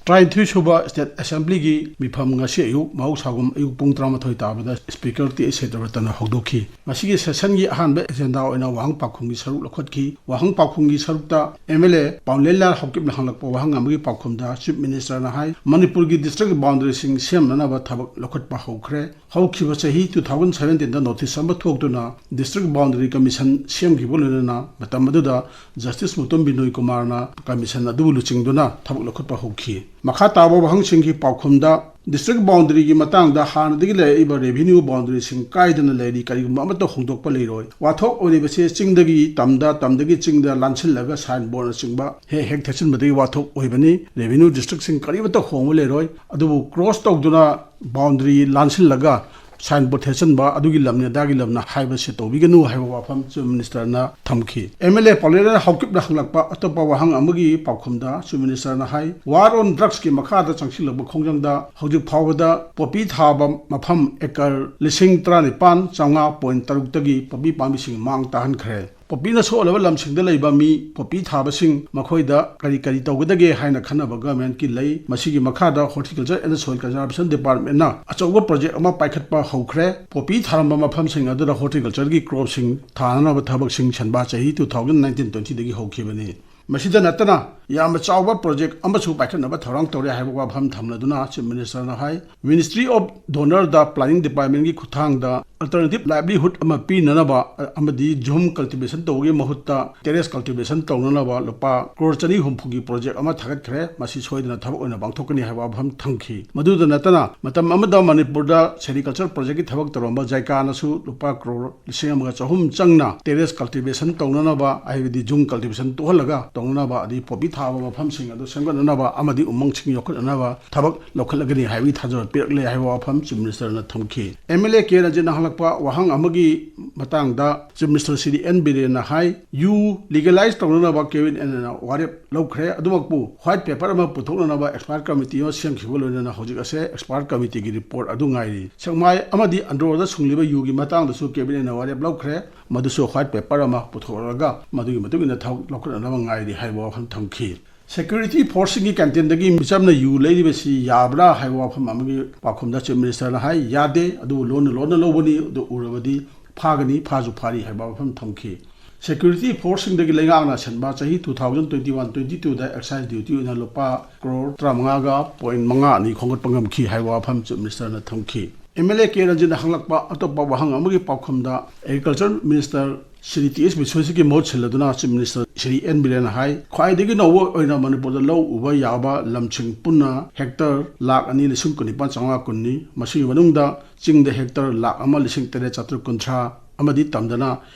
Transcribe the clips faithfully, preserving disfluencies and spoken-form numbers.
ꯇꯔꯥꯅꯤꯊꯣꯏ ꯁꯨꯕ State Assemblyꯒꯤ ꯃꯤꯐꯝ ꯉꯁꯤ ꯑꯌꯨꯛ ꯃꯍꯧꯁꯥꯒꯨꯝ ꯑꯌꯨꯛ ꯄꯨꯡ ꯇꯔꯥꯃꯥꯊꯣꯏ ꯇꯥꯕꯗ Speaker ꯇꯤ ꯑꯩꯆ ꯁꯇ꯭ꯌꯕ꯭ꯔꯇꯅ ꯍꯧꯗꯣꯛꯈꯤ꯫ ꯃꯁꯤꯒꯤ sessionꯒꯤ ꯑꯍꯥꯟꯕ agenda ꯑꯣꯏꯅ ꯋꯥꯍꯪ ꯄꯥꯎꯈꯨꯝꯒꯤ ꯁꯔꯨꯛ ꯂꯧꯈꯠꯈꯤ꯫ ꯋꯥꯍꯪ ꯄꯥꯎꯈꯨꯝꯒꯤ ꯁꯔꯨꯛꯇ M L A ꯄꯥꯎꯂꯦꯟꯂꯥꯜ ꯍꯥꯎꯀꯤꯞꯅ ꯍꯪꯂꯛꯄ ꯋꯥꯍꯪ ꯑꯃꯒꯤ ꯄꯥꯎꯈꯨꯝꯗ Chief Ministerꯅ ꯍꯥꯏ, ꯃꯅꯤꯄꯨꯔꯒꯤ district boundaryꯁꯤꯡ ꯁꯦꯝꯅꯅꯕ ꯊꯕꯛ ꯂꯧꯈꯠꯄ ꯍꯧꯈ꯭ꯔꯦ꯫ ꯍꯧꯈꯤꯕ ꯆꯍꯤ two thousand seventeenꯗ notice ꯑꯃ ꯊꯣꯛꯇꯨꯅ District Boundary Commission ꯁꯦꯝꯈꯤꯕ ꯂꯣꯏꯅꯅ ꯃꯇꯝ ꯑꯗꯨꯗ Justice ꯃꯨꯇꯨꯝ ꯕꯤꯅꯣꯏ ꯀꯨꯃꯥꯔꯅ commission ꯑꯗꯨꯕꯨ ꯂꯨꯆꯤꯡꯗꯨꯅ ꯊꯕꯛ ꯂꯧꯈꯠꯄ ꯍꯧꯈꯤ꯫ ꯃꯈꯥ ꯇꯥꯕ ꯋꯥꯍꯪꯁꯤꯡꯒꯤ ꯄꯥꯎꯈꯨꯝꯗ, district boundaryꯒꯤ ꯃꯇꯥꯡꯗ ꯍꯥꯟꯅꯗꯒꯤ ꯂꯩꯔꯛꯏꯕ revenue boundaryꯁꯤꯡ ꯀꯥꯏꯗꯅ ꯂꯩꯔꯤ, ꯀꯔꯤꯒꯨꯝꯕ ꯑꯃꯠꯇ ꯍꯣꯡꯗꯣꯛꯄ ꯂꯩꯔꯣꯏ꯫ ꯋꯥꯊꯣꯛ ꯑꯣꯏꯔꯤꯕꯁꯤ ꯆꯤꯡꯗꯒꯤ ꯇꯝꯗ, ꯇꯝꯗꯒꯤ ꯆꯤꯡꯗ ꯂꯥꯟꯁꯤꯜꯂꯒ signboardꯅꯆꯤꯡꯕ ꯍꯦꯛ ꯍꯦꯛ ꯊꯦꯠꯆꯤꯟꯕꯗꯒꯤ ꯋꯥꯊꯣꯛ ꯑꯣꯏꯕꯅꯤ꯫ Revenue districtꯁꯤꯡ ꯀꯔꯤꯃꯠꯇ ꯍꯣꯡꯕ ꯂꯩꯔꯣꯏ꯫ ꯑꯗꯨꯕꯨ cross ꯇꯧꯗꯨꯅ boundary ꯂꯥꯟꯁꯤꯜꯂꯒ signboard ꯊꯦꯠꯆꯟꯕ ꯑꯗꯨꯒꯤ ꯂꯝꯅꯤ ꯑꯗꯥꯒꯤ ꯂꯝꯅ ꯍꯥꯏꯕꯁꯤ ꯇꯧꯕꯤꯒꯅꯨ ꯍꯥꯏꯕ ꯋꯥꯐꯝ Chief Ministerꯅ ꯊꯝꯈꯤ꯫ M L A ꯄꯥꯎꯂꯦꯟꯂꯥꯜ ꯍꯥꯎꯀꯤꯞꯅ ꯍꯪꯂꯛꯄ ꯑꯇꯣꯞꯄ ꯋꯥꯍꯪ ꯑꯃꯒꯤ ꯄꯥꯎꯈꯨꯝꯗ Chief Ministerꯅ ꯍꯥꯏ, War on Drugsꯀꯤ ꯃꯈꯥꯗ ꯆꯪꯁꯤꯜꯂꯛꯄ ꯈꯣꯡꯖꯪꯗ ꯍꯧꯖꯤꯛ ꯐꯥꯎꯕꯗ ꯄꯣꯄꯤ ꯊꯥꯕ ꯃꯐꯝ acre ꯂꯤꯁꯤꯡ ꯇꯔꯥꯅꯤꯄꯥꯟ ꯆꯥꯝꯃꯉꯥ point ꯇꯔꯨꯛꯇꯒꯤ ꯄꯣꯄꯤ ꯄꯥꯝꯕꯤꯁꯤꯡ ꯃꯥꯡ ꯇꯥꯍꯟꯈ꯭ꯔꯦ꯫ ꯄꯣꯄꯤꯅ ꯁꯣꯛꯍꯜꯂꯕ ꯂꯝꯁꯤꯡꯗ ꯂꯩꯕ ꯃꯤ ꯄꯣꯄꯤ ꯊꯥꯕꯁꯤꯡ ꯃꯈꯣꯏꯗ ꯀꯔꯤ ꯀꯔꯤ ꯇꯧꯒꯗꯒꯦ ꯍꯥꯏꯅ ꯈꯟꯅꯕ governmentꯀꯤ ꯂꯩ꯫ ꯃꯁꯤꯒꯤ ꯃꯈꯥꯗ Horticulture and Soil Conservation Departmentꯅ ꯑꯆꯧꯕ project ꯑꯃ ꯄꯥꯏꯈꯠꯄ ꯍꯧꯈ꯭ꯔꯦ꯫ ꯄꯣꯄꯤ ꯊꯥꯔꯝꯕ ꯃꯐꯝꯁꯤꯡ ꯑꯗꯨꯗ horticultureꯒꯤ cropꯁꯤꯡ ꯊꯥꯅꯅꯕ ꯊꯕꯛꯁꯤꯡ ꯁꯦꯝꯕ ꯆꯍꯤ two thousand nineteen twentyꯗꯒꯤ ꯍꯧꯈꯤꯕꯅꯤ꯫ ꯃꯁꯤꯗ ꯅꯠꯇꯅ ꯌꯥꯝꯅ ꯆꯥꯎꯕ project ꯑꯃꯁꯨ ꯄꯥꯏꯈꯠꯅꯕ ꯊꯧꯔꯥꯡ ꯇꯧꯔꯦ ꯍꯥꯏꯕ ꯋꯥꯐꯝ ꯊꯝꯂꯗꯨꯅ Chief Ministerꯅ high, Ministry of DoNERꯗ planning departmentꯀꯤ ꯈꯨꯠꯊꯥꯡꯗ alternative livelihood ꯑꯃ ꯄꯤꯅꯅꯕ ꯑꯃꯗꯤ ꯖꯨꯝ cultivation ꯇꯧꯕꯒꯤ ꯃꯍꯨꯠꯇ terrace cultivation ꯇꯧꯅꯅꯕ ꯂꯨꯄꯥ ꯀ꯭ꯔꯣꯔ ꯆꯅꯤ ꯍꯨꯝꯐꯨꯒꯤ project ꯑꯃ ꯊꯥꯒꯠꯈ꯭ꯔꯦ꯫ ꯃꯁꯤ ꯁꯣꯏꯗꯅ ꯊꯕꯛ ꯑꯣꯏꯅ ꯄꯥꯡꯊꯣꯛꯀꯅꯤ ꯍꯥꯏꯕ ꯋꯥꯐꯝ ꯊꯝꯈꯤ꯫ ꯃꯗꯨꯗ ꯅꯠꯇꯅ ꯃꯇꯝ ꯑꯃꯗ ꯃꯅꯤꯄꯨꯔꯗ sericulture projectꯀꯤ ꯊꯕꯛ ꯇꯧꯔꯝꯕ JICAꯅꯁꯨ ꯂꯨꯄꯥ ꯀ꯭ꯔꯣꯔ ꯂꯤꯁꯤꯡ ꯑꯃꯒ ꯆꯍꯨꯝ ꯆꯪꯅ terrace cultivation ꯇꯧꯅꯅꯕ, ꯍꯥꯏꯕꯗꯤ ꯖꯨꯝ cultivation ꯇꯣꯛꯍꯜꯂꯒ ꯇꯧꯅꯅꯕ, ꯑꯗꯒꯤ ꯄꯣꯄꯤ ꯊꯥꯕ ꯃꯐꯝꯁꯤꯡ ꯑꯗꯨ ꯁꯦꯝꯒꯠꯅꯅꯕ ꯑꯃꯗꯤ ꯎꯃꯪꯁꯤꯡ ꯌꯣꯛꯈꯠꯅꯅꯕ ꯊꯕꯛ ꯂꯧꯈꯠꯂꯒꯅꯤ ꯍꯥꯏꯕꯒꯤ ꯊꯥꯖꯕ ꯄꯤꯔꯛꯂꯦ ꯍꯥꯏꯕ ꯋꯥꯐꯝ Chief Ministerꯅ ꯊꯝꯈꯤ꯫ M L A ꯀꯦ ꯔꯟꯖꯤꯠꯅ ꯍꯪꯂꯛꯄ ꯋꯥꯍꯪ ꯑꯃꯒꯤ ꯃꯇꯥꯡꯗ Chief Minister ꯁ꯭ꯔꯤ ꯑꯦꯟ ꯕꯤꯔꯦꯟꯅ ꯍꯥꯏ, ꯌꯨ legalize ꯇꯧꯅꯅꯕ ꯀꯦꯕꯤꯅꯦꯠꯅ ꯋꯥꯔꯦꯞ ꯂꯧꯈ꯭ꯔꯦ꯫ ꯑꯗꯨꯃꯛꯄꯨ white paper ꯑꯃ ꯄꯨꯊꯣꯛꯅꯅꯕ expert committee ꯑꯃ ꯁꯦꯝꯈꯤꯕ ꯂꯣꯏꯅꯅ ꯍꯧꯖꯤꯛ ꯑꯁꯦ expert committeeꯒꯤ report ꯑꯗꯨ ꯉꯥꯏꯔꯤ꯫ ꯁꯦꯛꯃꯥꯏ ꯑꯃꯗꯤ ꯑꯟꯗ꯭ꯔꯣꯗ ꯁꯨꯡꯂꯤꯕ ꯌꯨꯒꯤ ꯃꯇꯥꯡꯗꯁꯨ ꯀꯦꯕꯤꯅꯦꯠꯅ ꯋꯥꯔꯦꯞ ꯂꯧꯈ꯭ꯔꯦ꯫ ꯃꯗꯨꯁꯨ white paper ꯑꯃ ꯄꯨꯊꯣꯛꯂꯒ ꯃꯗꯨꯒꯤ ꯃꯇꯨꯡ ꯏꯟꯅ ꯊꯕꯛ ꯂꯧꯈꯠꯅꯅꯕ ꯉꯥꯏꯔꯤ ꯍꯥꯏꯕ ꯋꯥꯐꯝ ꯊꯝꯈꯤ꯫ Security forceꯁꯤꯡꯒꯤ canteen ꯗꯒꯤ ꯃꯤꯆꯝꯅ ꯌꯨ ꯂꯩꯔꯤꯕꯁꯤ ꯌꯥꯕ꯭ꯔꯥ ꯍꯥꯏꯕ ꯋꯥꯐꯝ ꯑꯃꯒꯤ ꯄꯥꯎꯈꯨꯝꯗ Chief Minister ꯅ ꯍꯥꯏ, ꯌꯥꯗꯦ, ꯑꯗꯨꯕꯨ ꯂꯣꯟꯅ ꯂꯣꯟꯅ ꯂꯧꯕꯅꯤ, ꯑꯗꯨ ꯎꯔꯕꯗꯤ ꯐꯥꯒꯅꯤ, ꯐꯥꯁꯨ ꯐꯥꯔꯤ ꯍꯥꯏꯕ ꯋꯥꯐꯝ ꯊꯝꯈꯤ꯫ Security forceꯁꯤꯡꯗꯒꯤ ꯂꯩꯉꯥꯛꯅ ꯁꯤꯟꯕ ꯆꯍꯤ two thousand twenty one twenty two ꯗ excise duty ꯑꯣꯏꯅ ꯂꯨꯄꯥ ꯀ꯭ꯔꯣꯔ ꯇꯔꯥꯃꯉꯥꯒ ꯄꯣꯏꯟ ꯃꯉꯥ ꯑꯅꯤ ꯈꯣꯝꯒꯠꯄ ꯉꯝꯈꯤ ꯍꯥꯏꯕ ꯋꯥꯐꯝ Chief Minister ꯅ ꯊꯝꯈꯤ꯫ MLA ꯀꯦ ꯔꯟꯖꯤꯠꯅ ꯍꯪꯂꯛꯄ ꯑꯇꯣꯞꯄ ꯋꯥꯍꯪ ꯑꯃꯒꯤ ꯄꯥꯎꯈꯨꯝꯗ Agriculture Minister ꯁ꯭ꯔꯤ ꯇꯤ ꯑꯦꯁ ꯕꯤꯁ꯭ꯋꯖꯤꯠꯀꯤ ꯃꯍꯨꯠ ꯁꯤꯜꯂꯗꯨꯅ Chief Minister ꯁ꯭ꯔꯤ ꯑꯦꯟ ꯕꯤꯔꯦꯟꯅ ꯍꯥꯏ, ꯈ꯭ꯋꯥꯏꯗꯒꯤ ꯅꯧꯕ ꯑꯣꯏꯅ ꯃꯅꯤꯄꯨꯔꯗ ꯂꯧ ꯎꯕ ꯌꯥꯕ ꯂꯝꯁꯤꯡ ꯄꯨꯟꯅ ꯍꯦꯛꯇꯔ ꯂꯥꯈ ꯑꯅꯤ ꯂꯤꯁꯤꯡ ꯀꯨꯟꯅꯤꯄꯥꯟ ꯆꯥꯝꯃꯉꯥ ꯀꯨꯟꯅꯤ꯫ ꯃꯁꯤꯒꯤ ꯃꯅꯨꯡꯗ ꯆꯤꯡꯗ ꯍꯦꯛꯇꯔ ꯂꯥꯈ ꯑꯃ ꯂꯤꯁꯤꯡ ꯇꯔꯦꯠ ꯆꯥꯇ꯭ꯔꯨꯛ ꯀꯨꯟꯊ꯭ꯔꯥ ꯑꯃꯗꯤ ꯇꯝꯗꯅ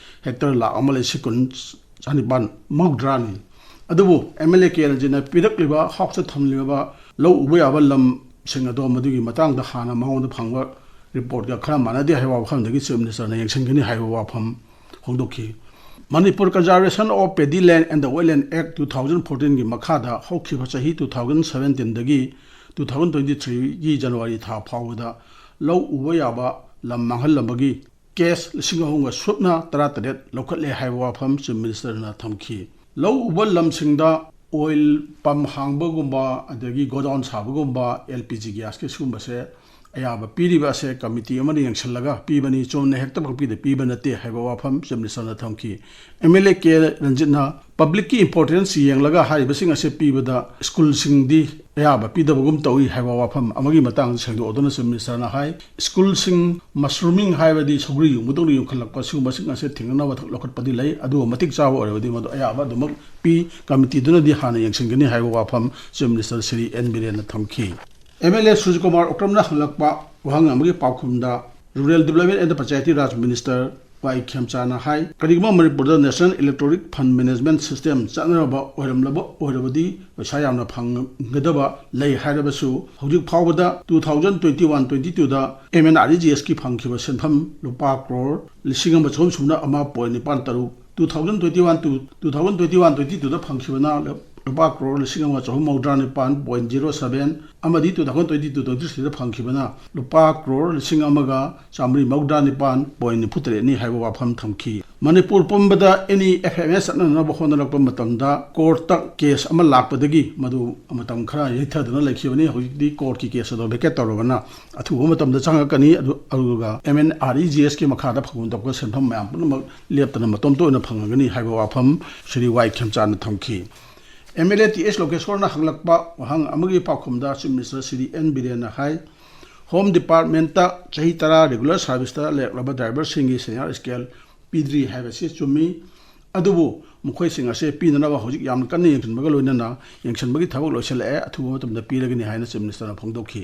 ꯍꯦꯛꯇꯔ ꯂꯥꯈ ꯑꯃ ꯂꯤꯁꯤꯡ ꯀꯨꯟ ꯆꯥꯅꯤꯄꯥꯟ ꯃꯧꯗ꯭ꯔꯥꯅꯤ꯫ ꯑꯗꯨꯕꯨ MLA ꯀꯦ ꯔꯟꯖꯤꯠꯅ ꯄꯤꯔꯛꯂꯤꯕ ꯍꯥꯎꯁꯇ ꯊꯝꯂꯤꯕ ꯂꯧ ꯎꯕ ꯌꯥꯕ ꯂꯝꯁꯤꯡ ꯑꯗꯣ ꯃꯗꯨꯒꯤ ꯃꯇꯥꯡꯗ ꯍꯥꯟꯅ ꯃꯉꯣꯟꯗ ꯐꯪꯕ reportꯀ ꯈꯔ ꯃꯥꯟꯅꯗꯦ ꯍꯥꯏꯕ ꯋꯥꯐꯝꯗꯒꯤ Chief Minister ꯅ ꯌꯦꯡꯁꯤꯟꯒꯅꯤ ꯍꯥꯏꯕ ꯋꯥꯐꯝ ꯐꯣꯡꯗꯣꯛꯈꯤ꯫ Manipur Conservation of Paddy Land and the Wetland Act two thousand fourteen ꯒꯤ ꯃꯈꯥꯗ ꯍꯧꯈꯤꯕ ꯆꯍꯤ two thousand seventeen ꯗꯒꯤ two thousand twenty three ꯒꯤ January ꯊꯥ ꯐꯥꯎꯕꯗ ꯂꯧ ꯎꯕ ꯌꯥꯕ ꯂꯝ ꯃꯥꯡꯍꯜꯂꯝꯕꯒꯤ case ꯂꯤꯁꯤꯡ ꯑꯍꯨꯝꯒ ꯁꯨꯞꯅ ꯇꯔꯥꯇꯔꯦꯠ ꯂꯧꯈꯠꯂꯦ ꯍꯥꯏꯕ ꯋꯥꯐꯝ Chief Minister ꯅ ꯊꯝꯈꯤ꯫ ꯂꯧ ꯎꯕ ꯂꯝꯁꯤꯡꯗ oil pump ꯍꯥꯡꯕꯒꯨꯝꯕ, ꯑꯗꯒꯤ godown ꯁꯥꯕꯒꯨꯝꯕ, L P G gasꯀꯤ ꯁꯤꯒꯨꯝꯕꯁꯦ ꯑꯌꯥꯕ ꯄꯤꯔꯤꯕ ꯑꯁꯦ committee ꯑꯃꯅ ꯌꯦꯡꯁꯤꯜꯂꯒ ꯄꯤꯕꯅꯤ, ꯆꯨꯝꯅ ꯍꯦꯛꯇ ꯄꯪꯄꯤꯗ ꯄꯤꯕ ꯅꯠꯇꯦ ꯍꯥꯏꯕ ꯋꯥꯐꯝ Chief Minister ꯅ ꯊꯝꯈꯤ꯫ MLA ꯀꯦ ꯔꯟꯖꯤꯠꯅ publicꯀꯤ importance ꯌꯦꯡꯂꯒ ꯍꯥꯏꯔꯤꯕꯁꯤꯡ ꯑꯁꯦ ꯄꯤꯕꯗ ꯁ꯭ꯀꯨꯜꯁꯤꯡꯗꯤ ꯑꯌꯥꯕ ꯄꯤꯗꯕꯒꯨꯝ ꯇꯧꯏ ꯍꯥꯏꯕ ꯋꯥꯐꯝ ꯑꯃꯒꯤ ꯃꯇꯥꯡꯗ ꯁꯦꯡꯗꯣꯛꯑꯗꯨꯅ Chief Minister ꯅ ꯍꯥꯏ, ꯁ꯭ꯀꯨꯜꯁꯤꯡ mushrooming ꯍꯥꯏꯕꯗꯤ ꯁꯧꯒ꯭ꯔꯤ ꯌꯣꯟꯕꯗꯧꯅ ꯌꯣꯟꯈꯠꯂꯛꯄ ꯁꯤꯒꯨꯝꯕꯁꯤꯡ ꯑꯁꯦ ꯊꯤꯡꯅꯅꯕ ꯂꯧꯈꯠꯄꯗꯤ ꯂꯩ, ꯑꯗꯨꯕꯨ ꯃꯇꯤꯛ ꯆꯥꯕ ꯑꯣꯏꯔꯕꯗꯤ ꯃꯗꯨ ꯑꯌꯥꯕ ꯑꯗꯨꯃꯛ ꯄꯤ, committeeꯗꯨꯅꯗꯤ ꯍꯥꯟꯅ ꯌꯦꯡꯁꯤꯟꯒꯅꯤ ꯍꯥꯏꯕ ꯋꯥꯐꯝ Chief Minister ꯁ꯭ꯔꯤ ꯑꯦꯟ ꯕꯤꯔꯦꯟꯅ ꯊꯝꯈꯤ꯫ MLA ꯁꯨꯔꯖꯀꯨꯃꯥꯔ ꯎꯀ꯭ꯔꯝꯅ ꯍꯪꯂꯛꯄ ꯋꯥꯍꯪ ꯑꯃꯒꯤ ꯄꯥꯎꯈꯨꯝꯗ Rural Development and Panchayati Raj Minister ꯋꯥꯏ ꯈꯦꯝꯆꯥꯅ ꯍꯥꯏ, ꯀꯔꯤꯒꯨꯝꯕ ꯃꯅꯤꯄꯨꯔꯗ National Electronic Fund Management System ꯆꯠꯅꯔꯕ ꯑꯣꯏꯔꯝꯂꯕ ꯑꯣꯏꯔꯕꯗꯤ ꯄꯩꯁꯥ ꯌꯥꯝꯅ ꯐꯪꯒꯗꯕ ꯂꯩ ꯍꯥꯏꯔꯕꯁꯨ, ꯍꯧꯖꯤꯛ ꯐꯥꯎꯕꯗ two thousand twenty one twenty twoꯗ MNREGSꯀꯤ ꯐꯪꯈꯤꯕ ꯁꯦꯟꯐꯝ ꯂꯨꯄꯥ ꯀ꯭ꯔꯣꯔ ꯂꯤꯁꯤꯡ ꯑꯃ ꯆꯍꯨꯝ ꯁꯨꯞꯅ ꯑꯃ ꯄꯣꯏꯟ ꯅꯤꯄꯥꯟ ꯇꯔꯨꯛ, two thousand twenty one to two thousand twenty one twenty twoꯗ ꯐꯪꯈꯤꯕꯅ ꯂꯨꯄꯥ ꯀ꯭ꯔꯣꯔ ꯂꯤꯁꯤꯡ ꯑꯃ ꯆꯍꯨꯝ ꯃꯧꯗ꯭ꯔꯥ ꯅꯤꯄꯥꯟ ꯄꯣꯏꯟ ꯖꯤꯔꯣ ꯁꯕꯦꯟ ꯑꯃꯗꯤ two thousand twenty two twenty three ꯗ ꯐꯪꯈꯤꯕꯅ ꯂꯨꯄꯥ ꯀ꯭ꯔꯣꯔ ꯂꯤꯁꯤꯡ ꯑꯃꯒ ꯆꯥꯃꯔꯤ ꯃꯧꯗ꯭ꯔꯥ ꯅꯤꯄꯥꯟ ꯄꯣꯏꯟ ꯅꯤꯐꯨ ꯇꯔꯦꯠꯅꯤ ꯍꯥꯏꯕ ꯋꯥꯐꯝ ꯊꯝꯈꯤ꯫ ꯃꯅꯤꯄꯨꯔ ꯄꯨꯝꯕꯗ ꯑꯦꯅꯤ ꯑꯦꯐ ꯑꯦꯝ ꯑꯦꯁ ꯆꯠꯅꯅꯕ ꯍꯣꯠꯅꯔꯛꯄ ꯃꯇꯝꯗ ꯀꯣꯔꯠꯇ ꯀꯦꯁ ꯑꯃ ꯂꯥꯛꯄꯗꯒꯤ ꯃꯗꯨ ꯃꯇꯝ ꯈꯔ ꯌꯩꯊꯗꯨꯅ ꯂꯩꯈꯤꯕꯅꯤ꯫ ꯍꯧꯖꯤꯛꯇꯤ ꯀꯣꯔꯠꯀꯤ ꯀꯦꯁ ꯑꯗꯨ ꯚꯦꯀꯦꯠ ꯇꯧꯔꯕꯅ ꯑꯊꯨꯕ ꯃꯇꯝꯗ ꯆꯪꯉꯛꯀꯅꯤ꯫ ꯑꯗꯨ-, ꯑꯗꯨꯒ M N R E G ꯑꯦꯁꯀꯤ ꯃꯈꯥꯗ ꯐꯪꯐꯝ ꯊꯣꯛꯄ ꯁꯦꯟꯐꯝ ꯃꯌꯥꯝ ꯄꯨꯝꯅꯃꯛ ꯂꯦꯞꯇꯅ ꯃꯇꯣꯝꯇ ꯑꯣꯏꯅ ꯐꯪꯉꯒꯅꯤ ꯍꯥꯏꯕ ꯋꯥꯐꯝ ꯁ꯭ꯔꯤ ꯋꯥꯏ ꯈꯦꯝꯆꯥꯟꯅ ꯊꯝꯈꯤ꯫ M L A T S ꯂꯣꯀꯦꯁꯣꯔꯅ ꯍꯪꯂꯛꯄ ꯋꯥꯍꯪ ꯑꯃꯒꯤ ꯄꯥꯎꯈꯨꯝꯗ ꯆꯤꯐ ꯃꯤꯅꯤꯁꯇꯔ ꯁ꯭ꯔꯤ ꯑꯦꯟ ꯕꯤꯔꯦꯟꯅ ꯍꯥꯏ, ꯍꯣꯝ ꯗꯤꯄꯥꯔꯠꯃꯦꯟꯇ ꯆꯍꯤ ꯇꯔꯥ ꯔꯤꯒꯨꯂꯔ ꯁꯥꯔꯚꯤꯁꯇ ꯂꯩꯔꯛꯂꯕ ꯗ꯭ꯔꯥꯏꯚꯔꯁꯤꯡꯒꯤ ꯁꯦꯅꯤꯌꯔ ꯁ꯭ꯀꯦꯜ ꯄꯤꯗ꯭ꯔꯤ ꯍꯥꯏꯕꯁꯤ ꯆꯨꯝꯃꯤ, ꯑꯗꯨꯕꯨ ꯃꯈꯣꯏꯁꯤꯡ ꯑꯁꯤ ꯄꯤꯅꯅꯕ ꯍꯧꯖꯤꯛ ꯌꯥꯝꯅ ꯀꯟꯅ ꯌꯦꯡꯁꯤꯟꯕꯒ ꯂꯣꯏꯅꯅ ꯌꯦꯡꯁꯤꯟꯕꯒꯤ ꯊꯕꯛ ꯂꯣꯏꯁꯤꯜꯂꯛꯑꯦ, ꯑꯊꯨꯕ ꯃꯇꯝꯗ ꯄꯤꯔꯒꯅꯤ ꯍꯥꯏꯅ ꯆꯤꯐ ꯃꯤꯅꯤꯁꯇꯔꯅ ꯐꯣꯡꯗꯣꯛꯈꯤ꯫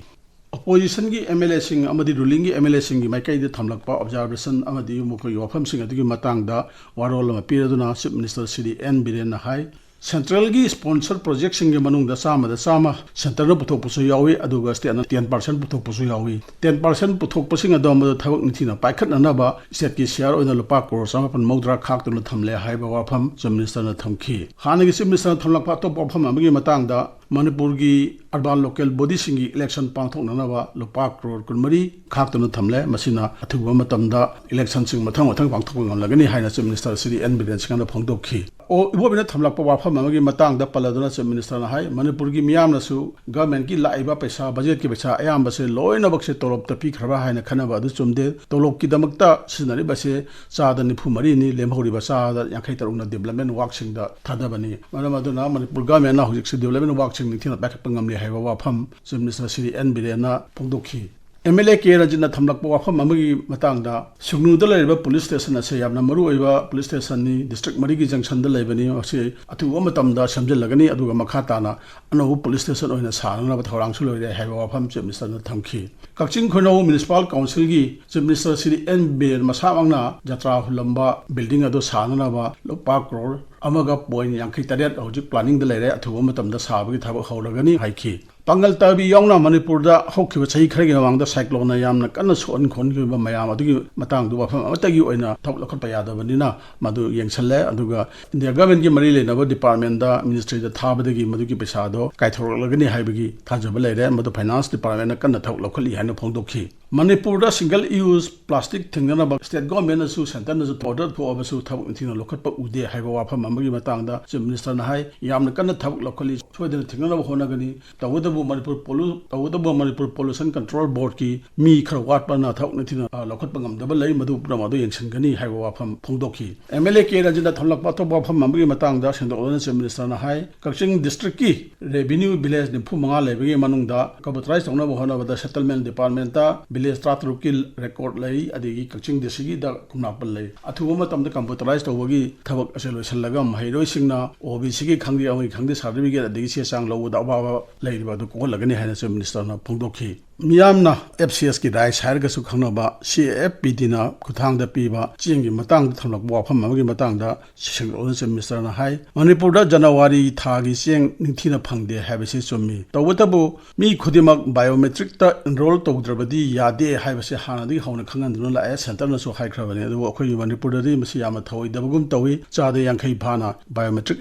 ꯑꯣꯄꯣꯖꯤꯁꯟꯒꯤ ꯑꯦꯝ ꯑꯦꯜ ꯑꯦꯁꯤꯡ ꯑꯃꯗꯤ ꯔꯨꯂꯤꯡꯒꯤ ꯑꯦꯝ ꯑꯦꯜ ꯑꯦꯁꯤꯡꯒꯤ ꯃꯥꯏꯀꯩꯗ ꯊꯝꯂꯛꯄ ꯑꯣꯕꯖꯥꯔꯕꯦꯁꯟ ꯑꯃꯗꯤ ꯃꯈꯣꯏꯒꯤ ꯋꯥꯐꯝꯁꯤꯡ ꯑꯗꯨꯒꯤ ꯃꯇꯥꯡꯗ ꯋꯥꯔꯣꯜ ꯑꯃ ꯄꯤꯔꯗꯨꯅ ꯆꯤꯐ ꯃꯤꯅꯤꯁꯇꯔ ꯁ꯭ꯔꯤ ꯑꯦꯟ ꯕꯤꯔꯦꯟꯅ ꯍꯥꯏ, ꯁꯦꯟꯇ꯭ꯔꯦꯜꯒꯤ ꯁ꯭ꯄꯣꯟꯁꯔ ꯄ꯭ꯔꯣꯖꯦꯛꯁꯤꯡꯒꯤ ꯃꯅꯨꯡꯗ ꯆꯥꯝꯃꯗ ꯆꯥꯝꯃ ꯁꯦꯟꯇꯔꯅ ꯄꯨꯊꯣꯛꯄꯁꯨ ꯌꯥꯎꯏ, ꯑꯗꯨꯒ ꯁ꯭ꯇꯦꯠꯅ ꯇꯦꯟ ꯄꯥꯔꯁꯦꯟ ꯄꯨꯊꯣꯛꯄꯁꯨ ꯌꯥꯎꯏ꯫ ꯇꯦꯟ ꯄꯥꯔꯁꯦꯟ ꯄꯨꯊꯣꯛꯄꯁꯤꯡ ꯑꯗꯨ ꯃꯗꯨ ꯊꯕꯛ ꯅꯤꯡꯊꯤꯅ ꯄꯥꯏꯈꯠꯅꯅꯕ ꯁ꯭ꯇꯦꯠꯀꯤ ꯁꯤꯌꯥꯔ ꯑꯣꯏꯅ ꯂꯨꯄꯥ ꯀ꯭ꯔꯣꯔ ꯆꯥꯃꯥꯄꯟ ꯃꯧꯗ꯭ꯔꯥ ꯈꯥꯛꯇꯨꯅ ꯊꯝꯂꯦ ꯍꯥꯏꯕ ꯋꯥꯐꯝ ꯆꯤꯐ ꯃꯤꯅꯤꯁꯇꯔꯅ ꯊꯝꯈꯤ꯫ ꯍꯥꯟꯅꯒꯤ ꯆꯤꯐ ꯃꯤꯅꯤꯁꯇꯔꯅ ꯊꯝꯂꯛꯄ ꯑꯇꯣꯞꯄ ꯋꯥꯐꯝ ꯑꯃꯒꯤ ꯃꯇꯥꯡꯗ ꯃꯅꯤꯄꯨꯔꯒꯤ ꯑꯔꯕꯥꯟ ꯂꯣꯀꯦꯜ ꯕꯣꯗꯤꯁꯤꯡꯒꯤ ꯏꯂꯦꯛꯁꯟ ꯄꯥꯡꯊꯣꯛꯅꯅꯕ ꯂꯨꯄꯥ ꯀ꯭ꯔꯣꯔ ꯀꯨꯟꯃꯔꯤ ꯈꯥꯛꯇꯨꯅ ꯊꯝꯂꯦ꯫ ꯃꯁꯤꯅ ꯑꯊꯨꯕ ꯃꯇꯝꯗ ꯏꯂꯦꯛꯁꯟꯁꯤꯡ ꯃꯊꯪ ꯃꯊꯪ ꯄꯥꯡꯊꯣꯛꯄ ꯉꯝꯂꯒꯅꯤ ꯍꯥꯏꯅ chief minister Shri N Biren ꯁꯤꯡꯅ ꯐꯣꯡꯗꯣꯛꯈꯤ꯫ ꯑꯣ, ꯏꯕꯣꯕꯤꯅ ꯊꯝꯂꯛꯄ ꯋꯥꯐꯝ ꯑꯃꯒꯤ ꯃꯇꯥꯡꯗ ꯄꯜꯂꯗꯨꯅ ꯆꯤꯐ ꯃꯤꯅꯤꯁꯇꯔꯅ ꯍꯥꯏ, ꯃꯅꯤꯄꯨꯔꯒꯤ ꯃꯤꯌꯥꯝꯅꯁꯨ ꯒꯚꯔꯟꯃꯦꯟꯠꯀꯤ ꯂꯥꯛꯏꯕ ꯄꯩꯁꯥ, ꯕꯖꯦꯠꯀꯤ ꯄꯩꯁꯥ ꯑꯌꯥꯝꯕꯁꯦ ꯂꯣꯏꯅꯃꯛꯁꯦ ꯇꯣꯂꯣꯞꯇ ꯄꯤꯈ꯭ꯔꯕ ꯍꯥꯏꯅ ꯈꯟꯅꯕ ꯑꯗꯨ ꯆꯨꯝꯗꯦ꯫ ꯇꯣꯂꯣꯞꯀꯤꯗꯃꯛꯇ ꯁꯤꯖꯤꯟꯅꯔꯤꯕꯁꯦ ꯆꯥꯗ ꯅꯤꯐꯨ ꯃꯔꯤꯅꯤ, ꯂꯦꯝꯍꯧꯔꯤꯕ ꯆꯥꯗ ꯌꯥꯡꯈꯩ ꯇꯔꯨꯛꯅ ꯗꯤꯕꯂꯞꯃꯦꯟ ꯋꯥꯔꯛꯁꯤꯡꯗ ꯊꯥꯗꯕꯅꯤ꯫ ꯃꯔꯝ ꯑꯗꯨꯅ ꯃꯅꯤꯄꯨꯔ ꯒꯚꯔꯟꯃꯦꯟꯠꯅ ꯍꯧꯖꯤꯛꯁꯦ ꯗꯤꯕꯂꯞꯃꯦꯟ ꯋꯥꯔꯛꯁꯤꯡ ꯅꯤꯡꯊꯤꯅ ꯄꯥꯏꯈꯠꯄ ꯉꯝꯂꯤ ꯍꯥꯏꯕ ꯋꯥꯐꯝ ꯆꯤꯐ ꯃꯤꯅꯤꯁꯇꯔ ꯁ꯭ꯔꯤ ꯑꯦꯟ ꯕꯤꯔꯦꯟꯅ ꯐꯣꯡꯗꯣꯛꯈꯤ꯫ ꯑꯦꯝ ꯑꯦꯜ ꯑꯦ ꯀꯦ ꯔꯟꯖꯤꯠꯅ ꯊꯝꯂꯛꯄ ꯋꯥꯐꯝ ꯑꯃꯒꯤ ꯃꯇꯥꯡꯗ, ꯁꯨꯒꯅꯨꯗ ꯂꯩꯔꯤꯕ ꯄꯨꯂꯤꯁ ꯁ꯭ꯇꯦꯁꯟ ꯑꯁꯦ ꯌꯥꯝꯅ ꯃꯔꯨ ꯑꯣꯏꯕ ꯄꯨꯂꯤꯁ ꯁ꯭ꯇꯦꯁꯟꯅꯤ, ꯗꯤꯁꯇ꯭ꯔꯤꯛ ꯃꯔꯤꯒꯤ ꯖꯪꯁꯟꯗ ꯂꯩꯕꯅꯤ, ꯃꯁꯤ ꯑꯊꯨꯕ ꯃꯇꯝꯗ ꯁꯦꯝꯖꯤꯜꯂꯒꯅꯤ, ꯑꯗꯨꯒ ꯃꯈꯥ ꯇꯥꯅ ꯑꯅꯧꯕ ꯄꯨꯂꯤꯁ ꯁ꯭ꯇꯦꯁꯟ ꯑꯣꯏꯅ ꯁꯥꯅꯅꯕ ꯊꯧꯔꯥꯡꯁꯨ ꯂꯣꯏꯔꯦ ꯍꯥꯏꯕ ꯋꯥꯐꯝ ꯆꯤꯐ ꯃꯤꯅꯤꯁꯇꯔꯅ ꯊꯝꯈꯤ꯫ ꯀꯛꯆꯤꯡ ꯈꯨꯅꯧ ꯃ꯭ꯌꯨꯅꯤꯁꯤꯄꯥꯜ ꯀꯥꯎꯟꯁꯤꯜꯒꯤ chief minister Shri N Biren ꯃꯁꯥꯃꯛꯅ ꯖꯇ꯭ꯔꯥ ꯍꯨꯜꯂꯝꯕ ꯕꯤꯜꯗꯤꯡ ꯑꯗꯨ ꯁꯥꯅꯅꯕ ꯂꯨꯄꯥ ꯀ꯭ꯔꯣꯔ ꯑꯃꯒ ꯄꯣꯏꯟ ꯌꯥꯡꯈꯩ ꯇꯔꯦꯠ ꯍꯧꯖꯤꯛ ꯄ꯭ꯂꯥꯅꯤꯡꯗ ꯂꯩꯔꯦ, ꯑꯊꯨꯕ ꯃꯇꯝꯗ ꯁꯥꯕꯒꯤ ꯊꯕꯛ ꯍꯧꯔꯒꯅꯤ ꯍꯥꯏꯈꯤ꯫ ꯄꯥꯡꯒꯜ ꯇꯥꯕꯤ ꯌꯥꯎꯅ ꯃꯅꯤꯄꯨꯔꯗ ꯍꯧꯈꯤꯕ ꯆꯍꯤ ꯈꯔꯒꯤ ꯃꯃꯥꯡꯗ ꯁꯥꯏꯀ꯭ꯂꯣꯟꯅ ꯌꯥꯝꯅ ꯀꯟꯅ ꯁꯣꯛꯍꯟ ꯈꯣꯠꯍꯟꯈꯤꯕ ꯃꯌꯥꯝ ꯑꯗꯨꯒꯤ ꯃꯇꯥꯡꯗ ꯋꯥꯐꯝ ꯑꯃꯠꯇꯒꯤ ꯑꯣꯏꯅ ꯊꯕꯛ ꯂꯧꯈꯠꯄ ꯌꯥꯗꯕꯅꯤꯅ ꯃꯗꯨ ꯌꯦꯡꯁꯜꯂꯦ꯫ ꯑꯗꯨꯒ ꯏꯟꯗꯤꯌꯥ ꯒꯚꯔꯟꯃꯦꯟꯠꯀꯤ ꯃꯔꯤ ꯂꯩꯅꯕ ꯗꯤꯄꯥꯔꯠꯃꯦꯟꯠꯇ ꯃꯤꯅꯤꯁꯇ꯭ꯔꯤꯗ ꯊꯥꯕꯗꯒꯤ ꯃꯗꯨꯒꯤ ꯄꯩꯁꯥꯗꯣ ꯀꯥꯏꯊꯣꯔꯛꯂꯒꯅꯤ ꯍꯥꯏꯕꯒꯤ ꯊꯥꯖꯕ ꯂꯩꯔꯦ꯫ ꯃꯗꯨ ꯐꯥꯏꯅꯥꯟꯁ ꯗꯤꯄꯥꯔꯠꯃꯦꯟꯠꯅ ꯀꯟꯅ ꯊꯕꯛ ꯂꯧꯈꯠꯂꯤ ꯍꯥꯏꯅ ꯐꯣꯡꯗꯣꯛꯈꯤ꯫ ꯃꯅꯤꯄꯨꯔꯗ ꯁꯤꯡꯒꯜ ꯌꯨꯁ ꯄ꯭ꯂꯥꯁꯇꯤꯛ ꯊꯤꯡꯅꯅꯕ ꯁ꯭ꯇꯦꯠ ꯒꯣꯔꯃꯦꯟꯠꯅꯁꯨ ꯁꯦꯟꯇꯔꯅꯁꯨ ꯑꯣꯔꯗꯔ ꯊꯣꯛꯑꯕꯁꯨ ꯊꯕꯛ ꯅꯤꯡꯊꯤꯅ ꯂꯧꯈꯠꯄ ꯎꯗꯦ ꯍꯥꯏꯕ ꯋꯥꯐꯝ ꯑꯃꯒꯤ ꯃꯇꯥꯡꯗ ꯆꯤꯐ ꯃꯤꯅꯤꯁꯇꯔꯅ ꯍꯥꯏ, ꯌꯥꯝꯅ ꯀꯟꯅ ꯊꯕꯛ ꯂꯧꯈꯠꯂꯤ, ꯁꯣꯏꯗꯅ ꯊꯤꯡꯅꯅꯕ ꯍꯣꯠꯅꯒꯅꯤ꯫ ꯇꯧꯕꯇꯕꯨ ꯃꯅꯤꯄꯨꯔ ꯄꯣꯂꯨ-, ꯇꯧꯕꯇꯕꯨ ꯃꯅꯤꯄꯨꯔ ꯄꯣꯂꯨꯁꯟ ꯀꯟꯇ꯭ꯔꯣꯜ ꯕꯣꯔꯗꯀꯤ ꯃꯤ ꯈꯔ ꯋꯥꯠꯄꯅ ꯊꯕꯛ ꯅꯤꯡꯊꯤꯅ, ꯑ, ꯂꯧꯈꯠꯄ ꯉꯝꯗꯕ ꯂꯩ, ꯃꯗꯨ ꯄꯨꯝꯅꯃꯛ ꯑꯗꯨ ꯌꯦꯡꯁꯤꯟꯒꯅꯤ ꯍꯥꯏꯕ ꯋꯥꯐꯝ ꯐꯣꯡꯗꯣꯛꯈꯤ꯫ ꯑꯦꯝ ꯑꯦꯜ ꯑꯦ ꯀꯦ ꯔꯟꯖꯟꯅ ꯊꯝꯂꯛꯄ ꯑꯇꯣꯞꯄ ꯋꯥꯐꯝ ꯑꯃꯒꯤ ꯃꯇꯥꯡꯗ ꯁꯦꯡꯗꯣꯛꯂꯗꯨꯅ ꯆꯤꯐ ꯃꯤꯅꯤꯁꯇꯔꯅ ꯍꯥꯏ, ꯀꯛꯆꯤꯡ ꯗꯤꯁꯇ꯭ꯔꯤꯛꯀꯤ ꯔꯦꯚꯤꯅ꯭ꯌꯨ ꯚꯤꯂꯦꯖ ꯅꯤꯐꯨ ꯃꯉꯥ ꯂꯩꯕꯒꯤ ꯃꯅꯨꯡꯗ ꯀꯝꯄ꯭ꯌꯨꯇꯔꯥꯏꯁ ꯇꯧꯅꯕ ꯍꯣꯠꯅꯕꯗ ꯁꯦꯇꯜꯃꯦꯟꯠ ꯗꯤꯄꯥꯔꯠꯃꯦꯟꯠꯇ ꯚꯤꯂꯦꯖ ꯇꯔꯥꯇꯔꯨꯛꯀꯤ ꯔꯦꯀꯣꯔꯗ ꯂꯩ, ꯑꯗꯒꯤ ꯀꯛꯆꯤꯡ ꯗꯤꯁꯇ꯭ꯔꯤꯛꯀꯤꯗ ꯀꯨꯟꯃꯥꯄꯟ ꯂꯩ꯫ ꯑꯊꯨꯕ ꯃꯇꯝꯗ ꯀꯝꯄ꯭ꯌꯨꯇꯔꯥꯏꯁ ꯇꯧꯕꯒꯤ ꯊꯕꯛ ꯑꯁꯦ ꯂꯣꯏꯁꯤꯜꯂꯒ ꯃꯍꯩꯔꯣꯏꯁꯤꯡꯅ ꯑꯣ ꯕꯤ ꯁꯤꯒꯤ ꯈꯪꯗꯦ, ꯑꯃꯒꯤ ꯈꯪꯗꯦ, ꯁꯥꯔꯇꯤꯐꯤꯀꯦꯠ ꯑꯗꯒꯤ ꯆꯦ ꯆꯥꯡ ꯂꯧꯕꯗ ꯑꯋꯥꯕ ꯂꯩꯔꯤꯕ ꯑꯗꯨ ꯀꯣꯛꯍꯜꯂꯒꯅꯤ ꯍꯥꯏꯅ ꯆꯤꯐ ꯃꯤꯅꯤꯁꯇꯔꯅ ꯐꯣꯡꯗꯣꯛꯈꯤ꯫ ꯃꯤꯌꯥꯝꯅ ꯑꯦꯐ ꯁꯤ ꯑꯦꯁꯀꯤ ꯔꯥꯏꯁ ꯍꯥꯏꯔꯒꯁꯨ ꯈꯪꯅꯕ ꯁꯤ ꯑꯦ ꯑꯦꯐ ꯄꯤ ꯗꯤꯅ ꯈꯨꯠꯊꯥꯡꯗ ꯄꯤꯕ ꯆꯦꯡꯒꯤ ꯃꯇꯥꯡꯗ ꯊꯝꯂꯛꯄ ꯋꯥꯐꯝ ꯑꯃꯒꯤ ꯃꯇꯥꯡꯗ ꯁꯦꯡꯗꯣꯛꯂꯗꯨꯅ ꯆꯤꯐ ꯃꯤꯅꯤꯁꯇꯔꯅ ꯍꯥꯏ, ꯃꯅꯤꯄꯨꯔꯗ ꯖꯅꯋꯥꯔꯤ ꯊꯥꯒꯤ ꯆꯦꯡ ꯅꯤꯡꯊꯤꯅ ꯐꯪꯗꯦ ꯍꯥꯏꯕꯁꯤ ꯆꯨꯝꯃꯤ꯫ ꯇꯧꯕꯇꯕꯨ ꯃꯤ ꯈꯨꯗꯤꯡꯃꯛ ꯕꯥꯏꯑꯣꯃꯦꯇ꯭ꯔꯤꯛꯇ ꯑꯦꯟꯔꯣꯜ ꯇꯧꯗ꯭ꯔꯕꯗꯤ ꯌꯥꯗꯦ ꯍꯥꯏꯕꯁꯤ ꯍꯥꯟꯅꯗꯒꯤ ꯍꯧꯅ ꯈꯪꯍꯟꯗꯨꯅ ꯂꯥꯛꯑꯦ, ꯁꯦꯟꯇꯔꯅꯁꯨ ꯍꯥꯏꯈ꯭ꯔꯕꯅꯤ꯫ ꯑꯗꯨꯕꯨ ꯑꯩꯈꯣꯏꯒꯤ ꯃꯅꯤꯄꯨꯔꯗꯗꯤ ꯃꯁꯤ ꯌꯥꯝꯅ ꯊꯧꯑꯣꯏꯗꯕꯒꯨꯝ ꯇꯧꯏ꯫ ꯆꯥꯗ ꯌꯥꯡꯈꯩ ꯐꯥꯅ ꯕꯥꯏꯑꯣꯃꯦꯇ꯭ꯔꯤꯛ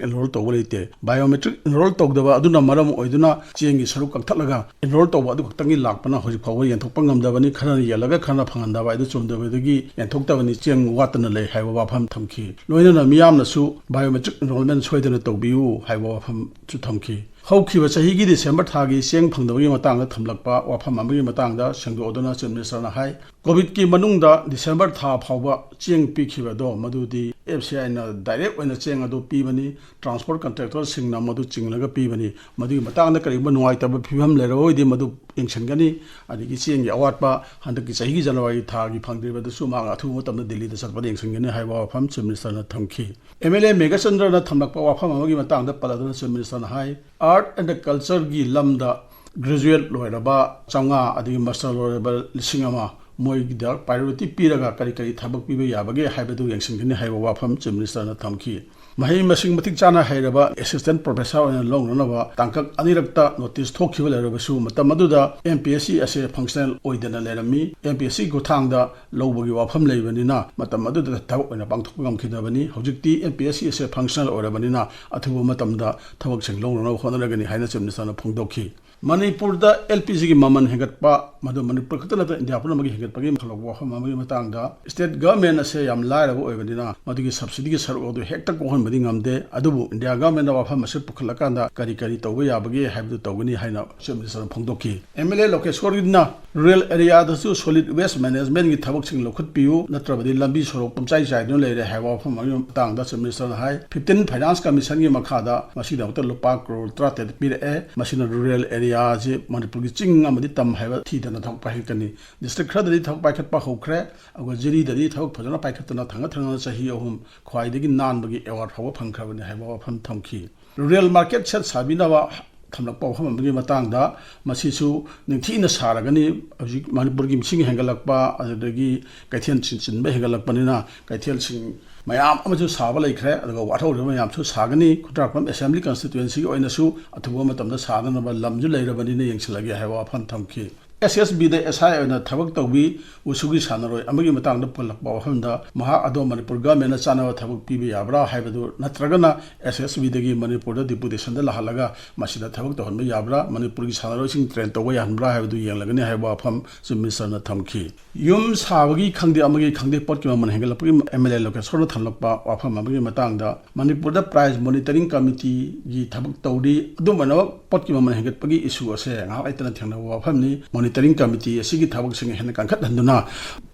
ꯑꯦꯟꯔꯣꯜ ꯇꯧꯕ ꯂꯩꯇꯦ꯫ ꯕꯥꯏꯑꯣꯃꯦꯇ꯭ꯔꯤꯛ ꯑꯦꯟꯔꯣꯜ ꯇꯧꯗꯕ ꯑꯗꯨꯅ ꯃꯔꯝ ꯑꯣꯏꯗꯨꯅ ꯆꯦꯡꯒꯤ ꯁꯔꯨꯛ ꯀꯛꯊꯠꯂꯒ ꯑꯦꯟꯔꯣꯜ ꯇꯧꯕ ꯑꯗꯨ ꯈꯛꯇꯪꯒꯤ ꯂꯥꯛꯄꯅ ꯍꯧꯖꯤꯛ ꯐꯥꯎꯕ ꯌꯦꯟꯊꯣꯛꯄ ꯉꯝꯗꯕꯅꯤ꯫ ꯈꯔꯅ ꯌꯦꯜꯂꯒ ꯈꯔꯅ ꯐꯪꯍꯟꯗꯕ ꯍꯥꯏꯗꯨ ꯆꯨꯝꯗꯕꯗꯒꯤ ꯌꯦꯟꯊꯣꯛꯇꯕꯅꯤ, ꯆꯦꯡ ꯋꯥꯠꯇꯅ ꯂꯩ ꯍꯥꯏꯕ ꯋꯥꯐꯝ ꯊꯝꯈꯤ꯫ ꯂꯣꯏꯅꯅ ꯃꯤꯌꯥꯝꯅꯁꯨ ꯕꯥꯏꯑꯣꯃꯦꯇ꯭ꯔꯤꯛ ꯑꯦꯟꯔꯣꯜꯃꯦꯟ ꯁꯣꯏꯗꯅ ꯇꯧꯕꯤꯌꯨ ꯍꯥꯏꯕ ꯋꯥꯐꯝꯁꯨ ꯊꯝꯈꯤ꯫ ꯍꯧꯈꯤꯕ ꯆꯍꯤꯒꯤ ꯗꯤꯁꯦꯝꯕꯔ ꯊꯥꯒꯤ ꯆꯦꯡ ꯐꯪꯗꯕꯒꯤ ꯃꯇꯥꯡꯗ ꯊꯝꯂꯛꯄ ꯋꯥꯐꯝ ꯑꯃꯒꯤ ꯃꯇꯥꯡꯗ ꯁꯦꯡꯗꯣꯛꯂꯗꯨꯅ ꯆꯤꯐ ꯃꯤꯅꯤꯁꯇꯔꯅ ꯍꯥꯏ, ꯀꯣꯚꯤꯗꯀꯤ ꯃꯅꯨꯡꯗ ꯗꯤꯁꯦꯝꯕꯔ ꯊꯥ ꯐꯥꯎꯕ ꯆꯦꯡ ꯄꯤꯈꯤꯕꯗꯣ, ꯃꯗꯨꯗꯤ ꯑꯦꯐ ꯁꯤ ꯑꯥꯏꯅ ꯗꯥꯏꯔꯦꯛ ꯑꯣꯏꯅ ꯆꯦꯡ ꯑꯗꯨ ꯄꯤꯕꯅꯤ, ꯇ꯭ꯔꯥꯟꯁꯄꯣꯔꯠ ꯀꯟꯇ꯭ꯔꯦꯛꯇꯔꯁꯤꯡꯅ ꯃꯗꯨ ꯆꯤꯡꯂꯒ ꯄꯤꯕꯅꯤ꯫ ꯃꯗꯨꯒꯤ ꯃꯇꯥꯡꯗ ꯀꯔꯤꯒꯨꯝꯕ ꯅꯨꯡꯉꯥꯏꯇꯕ ꯐꯤꯕꯝ ꯂꯩꯔꯕ ꯑꯣꯏꯗꯤ ꯃꯗꯨ ꯌꯦꯡꯁꯤꯟꯒꯅꯤ꯫ ꯑꯗꯒꯤ ꯆꯦꯡꯒꯤ ꯑꯋꯥꯠꯄ ꯍꯟꯗꯛꯀꯤ ꯆꯍꯤꯒꯤ ꯖꯅꯋꯥꯔꯤ ꯊꯥꯒꯤ ꯐꯪꯗ꯭ꯔꯤꯕꯗꯨꯁꯨ ꯃꯍꯥꯛꯅ ꯑꯊꯨꯕ ꯃꯇꯝꯗ ꯗꯤꯜꯂꯤꯗ ꯆꯠꯄꯗ ꯌꯦꯡꯁꯤꯟꯒꯅꯤ ꯍꯥꯏꯕ ꯋꯥꯐꯝ ꯆꯤꯐ ꯃꯤꯅꯤꯁꯇꯔꯅ ꯊꯝꯈꯤ꯫ ꯑꯦꯝ ꯑꯦꯜ ꯑꯦ ꯃꯦꯘꯆꯟꯗ꯭ꯔꯅ ꯊꯝꯂꯛꯄ ꯋꯥꯐꯝ ꯑꯃꯒꯤ ꯃꯇꯥꯡꯗ ꯄꯜꯂꯗꯨꯅ ꯆꯤꯐ ꯃꯤꯅꯤꯁꯇꯔꯅ ꯍꯥꯏ, ꯑꯥꯔꯠ ꯑꯦꯟ ꯀꯜꯆꯔꯒꯤ ꯂꯝꯗ ꯒ꯭ꯔꯦꯖꯨꯑꯦꯠ ꯂꯣꯏꯔꯕ ꯆꯥꯝꯃꯉꯥ ꯑꯗꯒꯤ ꯃꯥꯁꯇꯔ ꯂꯣꯏꯔꯕ ꯂꯤꯁꯤꯡ ꯑꯃ ꯃꯣꯏꯒꯤꯗ ꯄ꯭ꯔꯥꯏꯌꯣꯔꯤꯇꯤ ꯄꯤꯔꯒ ꯀꯔꯤ ꯀꯔꯤ ꯊꯕꯛ ꯄꯤꯕ ꯌꯥꯕꯒꯦ ꯍꯥꯏꯕꯗꯨ ꯌꯦꯡꯁꯤꯟꯒꯅꯤ ꯍꯥꯏꯕ ꯋꯥꯐꯝ ꯆꯤꯐ ꯃꯤꯅꯤꯁꯇꯔꯅ ꯊꯝꯈꯤ꯫ ꯃꯍꯩ ꯃꯁꯤꯡ ꯃꯇꯤꯛ ꯆꯥꯅ ꯍꯩꯔꯕ assistant professor ꯑꯣꯏꯅ ꯂꯧꯅꯅꯕ ꯇꯥꯡꯀꯛ ꯑꯅꯤꯔꯛꯇ notice ꯊꯣꯛꯈꯤꯕ ꯂꯩꯔꯕꯁꯨ, ꯃꯇꯝ ꯑꯗꯨꯗ M P S C ꯑꯁꯦ functional ꯑꯣꯏꯗꯅ ꯂꯩꯔꯝꯃꯤ꯫ M P S C ꯈꯨꯠꯊꯥꯡꯗ ꯂꯧꯕꯒꯤ ꯋꯥꯐꯝ ꯂꯩꯕꯅꯤꯅ, ꯃꯇꯝ ꯑꯗꯨꯗ ꯊꯕꯛ ꯑꯣꯏꯅ ꯄꯥꯡꯊꯣꯛꯄ ꯉꯝꯈꯤꯗꯕꯅꯤ꯫ ꯍꯧꯖꯤꯛꯇꯤ M P S C ꯑꯁꯦ functional ꯑꯣꯏꯔꯕꯅꯤꯅ, ꯑꯊꯨꯕ ꯃꯇꯝꯗ ꯊꯕꯛꯁꯤꯡ ꯂꯧꯅꯅꯕ ꯍꯣꯠꯅꯔꯒꯅꯤ ꯍꯥꯏꯅ Chief Minister ꯅ ꯐꯣꯡꯗꯣꯛꯈꯤ꯫ ꯃꯅꯤꯄꯨꯔꯗ L P G ꯒꯤ ꯃꯃꯜ ꯍꯦꯟꯒꯠꯄ, ꯃꯗꯨ ꯃꯅꯤꯄꯨꯔ ꯈꯛꯇ ꯅꯠꯇꯅ ꯏꯟꯗꯤꯌꯥ ꯄꯨꯝꯅꯃꯛꯀꯤ ꯍꯦꯟꯒꯠꯄꯒꯤ ꯃꯈꯜ ꯂꯧꯕ ꯋꯥꯐꯝ ꯑꯃꯒꯤ ꯃꯇꯥꯡꯗ, state government ꯑꯁꯦ ꯌꯥꯝ ꯂꯥꯏꯔꯕ ꯑꯣꯏꯕꯅꯤꯅ, ꯃꯗꯨꯒꯤ subsidy ꯒꯤ ꯁꯔꯨꯛ ꯑꯗꯨ ꯍꯦꯛꯇ ꯀꯣꯛꯍꯟꯕꯗꯤ ꯉꯝꯗꯦ꯫ ꯑꯗꯨꯕꯨ ꯏꯟꯗꯤꯌꯥ government ꯅ ꯋꯥꯐꯝ ꯑꯁꯤ ꯄꯨꯈꯠꯂꯀꯥꯟꯗ ꯀꯔꯤ ꯀꯔꯤ ꯇꯧꯕ ꯌꯥꯕꯒꯦ ꯍꯥꯏꯕꯗꯨ ꯇꯧꯒꯅꯤ ꯍꯥꯏꯅ Chief Minister ꯅ ꯐꯣꯡꯗꯣꯛꯈꯤ꯫ M L A ꯂꯣꯀꯦꯁꯣꯔꯒꯤꯅ rural area ꯗꯁꯨ solid waste management ꯒꯤ ꯊꯕꯛꯁꯤꯡ ꯂꯧꯈꯠꯄꯤꯌꯨ, ꯅꯠꯇ꯭ꯔꯕꯗꯤ ꯂꯝꯕꯤ ꯁꯣꯔꯣꯛ ꯄꯨꯝꯆꯥꯏ ꯆꯥꯏꯗꯨꯅ ꯂꯩꯔꯦ ꯍꯥꯏꯕ ꯋꯥꯐꯝ ꯑꯃꯒꯤ ꯃꯇꯥꯡꯗ Chief Minister ꯅ ꯍꯥꯏ, fifteen Finance Commission ꯒꯤ ꯃꯈꯥꯗ ꯃꯁꯤꯒꯤꯗꯃꯛꯇ ꯂꯨꯄꯥ ꯀ꯭ꯔꯣꯔ ꯇꯔꯥꯇꯔꯦꯠ ꯄꯤꯔꯛꯑꯦ꯫ ꯃꯁꯤꯅ rural area ꯁꯤ ꯃꯅꯤꯄꯨꯔꯒꯤ ꯆꯤꯡ ꯑꯃꯗꯤ ꯇꯝ ꯍꯥꯏꯕ ꯊꯤꯗꯅ ꯊꯕꯛ ꯄꯥꯏꯈꯠꯀꯅꯤ꯫ District ꯈꯔꯗꯗꯤ ꯊꯕꯛ ꯄꯥꯏꯈꯠꯄ ꯍꯧꯈ꯭ꯔꯦ, ꯑꯗꯨꯒ ꯖꯤꯔꯤꯗꯗꯤ ꯊꯕꯛ ꯐꯖꯅ ꯄꯥꯏꯈꯠꯇꯅ ꯊꯪꯅ ꯊꯪꯅꯅ ꯆꯍꯤ ꯑꯍꯨꯝ ꯈ꯭ꯋꯥꯏꯗꯒꯤ ꯅꯥꯟꯕꯒꯤ award ꯐꯥꯎꯕ ꯐꯪꯈ꯭ꯔꯕꯅꯤ ꯍꯥꯏꯕ ꯋꯥꯐꯝ ꯊꯝꯈꯤ꯫ Rural market ꯁꯦꯠ ꯁꯥꯕꯤꯅꯕ ꯊꯝꯂꯛꯄ ꯋꯥꯐꯝ ꯑꯃꯒꯤ ꯃꯇꯥꯡꯗ, ꯃꯁꯤꯁꯨ ꯅꯤꯡꯊꯤꯅ ꯁꯥꯔꯒꯅꯤ꯫ ꯍꯧꯖꯤꯛ ꯃꯅꯤꯄꯨꯔꯒꯤ ꯃꯤꯁꯤꯡ ꯍꯦꯟꯒꯠꯂꯛꯄ, ꯑꯗꯨꯗꯒꯤ ꯀꯩꯊꯦꯜ ꯆꯤꯟ-, ꯆꯤꯟꯕ ꯍꯦꯟꯒꯠꯂꯛꯄꯅꯤꯅ ꯀꯩꯊꯦꯜꯁꯤꯡ ꯃꯌꯥꯝ ꯑꯃꯁꯨ ꯁꯥꯕ ꯂꯩꯈ꯭ꯔꯦ, ꯑꯗꯨꯒ ꯋꯥꯠꯍꯧꯔꯤꯕ ꯃꯌꯥꯝꯁꯨ ꯁꯥꯒꯅꯤ꯫ ꯈꯨꯟꯗ꯭ꯔꯥꯛꯄꯝ assembly constituency ꯒꯤ ꯑꯣꯏꯅꯁꯨ ꯑꯊꯨꯕ ꯃꯇꯝꯗ ꯁꯥꯅꯅꯕ ꯂꯝꯁꯨ ꯂꯩꯔꯕꯅꯤꯅ ꯌꯦꯡꯁꯤꯜꯂꯒꯦ ꯍꯥꯏꯕ ꯋꯥꯐꯝ ꯊꯝꯈꯤ꯫ S S B the S I ꯑꯣꯏꯅ ꯊꯕꯛ ꯇꯧꯕꯤ ꯎꯁꯨꯒꯤ ꯁꯥꯟꯅꯔꯣꯏ ꯑꯃꯒꯤ ꯃꯇꯥꯡꯗ ꯄꯨꯜꯂꯛꯄ ꯋꯥꯐꯝꯗ, ꯃꯍꯥꯛ ꯑꯗꯣ ꯃꯅꯤꯄꯨꯔ government ꯅ ꯆꯥꯅꯕ ꯊꯕꯛ ꯄꯤꯕ ꯌꯥꯕ꯭ꯔꯥ ꯍꯥꯏꯕꯗꯨ, ꯅꯠꯇ꯭ꯔꯒꯅ S S B ꯗꯒꯤ ꯃꯅꯤꯄꯨꯔꯗ deputation ꯗ ꯂꯥꯛꯍꯜꯂꯒ ꯃꯁꯤꯗ ꯊꯕꯛ ꯇꯧꯍꯟꯕ ꯌꯥꯕ꯭ꯔꯥ, ꯃꯅꯤꯄꯨꯔꯒꯤ ꯁꯥꯟꯅꯔꯣꯏꯁꯤꯡ train ꯇꯧꯕ ꯌꯥꯍꯟꯕ꯭ꯔꯥ ꯍꯥꯏꯕꯗꯨ ꯌꯦꯡꯂꯒꯅꯤ ꯍꯥꯏꯕ ꯋꯥꯐꯝ Chief Minister ꯅ ꯊꯝꯈꯤ꯫ ꯌꯨꯝ ꯁꯥꯕꯒꯤ ꯈꯪꯗꯦ, ꯑꯃꯒꯤ ꯈꯪꯗꯦ, ꯄꯣꯠꯀꯤ ꯃꯃꯜ ꯍꯦꯟꯒꯠꯂꯛꯄꯒꯤ M L A ꯂꯣꯀꯦꯁꯣꯔꯅ ꯊꯝꯂꯛꯄ ꯋꯥꯐꯝ ꯑꯃꯒꯤ ꯃꯇꯥꯡꯗ, ꯃꯅꯤꯄꯨꯔꯗ price monitoring committee ꯒꯤ ꯊꯕꯛ ꯇꯧꯔꯤ꯫ ꯑꯗꯨꯝ ꯑꯣꯏꯅꯃꯛ ꯄꯣꯠꯀꯤ ꯃꯃꯜ ꯍꯦꯟꯒꯠꯄꯒꯤ issue ꯑꯁꯦ ꯉꯥꯏꯍꯥꯛ ꯂꯩꯇꯅ ꯊꯦꯡꯅꯕ ꯋꯥꯐꯝꯅꯤ꯫ Monitoring committee ꯑꯁꯤꯒꯤ ꯊꯕꯛꯁꯤꯡ ꯍꯦꯟꯅ ꯀꯟꯈꯠꯍꯟꯗꯨꯅ